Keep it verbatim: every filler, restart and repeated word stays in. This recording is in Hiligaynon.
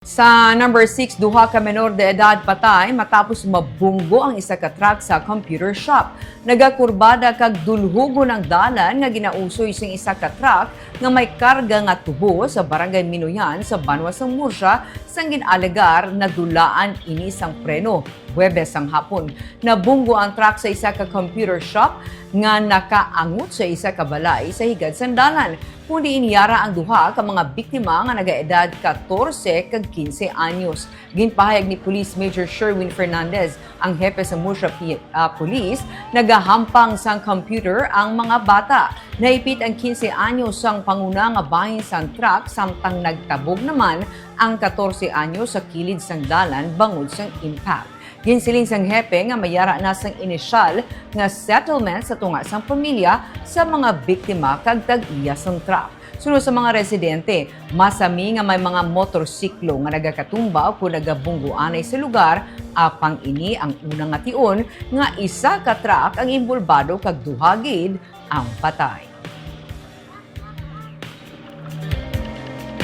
Sa number six, duha ka menor de edad patay matapos mabunggo ang isa ka truck sa computer shop. Nagakurbada kag dulhugon ang dalan nga ginausoy sing isa ka truck nga may karga nga tubo sa Barangay Minuyan sa Banwa sang Murcia, sang gin-alegar nadulaan ini sang preno. Huwebes sang hapon, nabunggo ang truck sa isa ka computer shop nga nakaangot sa isa ka balay sa higad sang dalan. Kundi inyara ang duha ka mga biktima nga nagaedad katorse kag kinse anyos. Ginpahayag ni Police Major Sherwin Fernandez, ang hepe sa Murcia P-, ah, Police, nagahampang sang computer ang mga bata. Naipit ang kinse anyos sang panguna nga bahin sang truck, samtang nagtabog naman ang katorse anyos sa kilid sang dalan bangod sang impact. Ginsiling sang hepe nga mayara na sang inisyal nga settlement sa tunga sang pamilya sa mga biktima kag tag-iya sang truck. Suno sa mga residente, masami nga may mga motorsiklo nga nagakatumba o kon nagabunggo anay sa lugar, apang ini ang una nga tion nga isa ka truck ang inbolbado kag duha gid ang patay.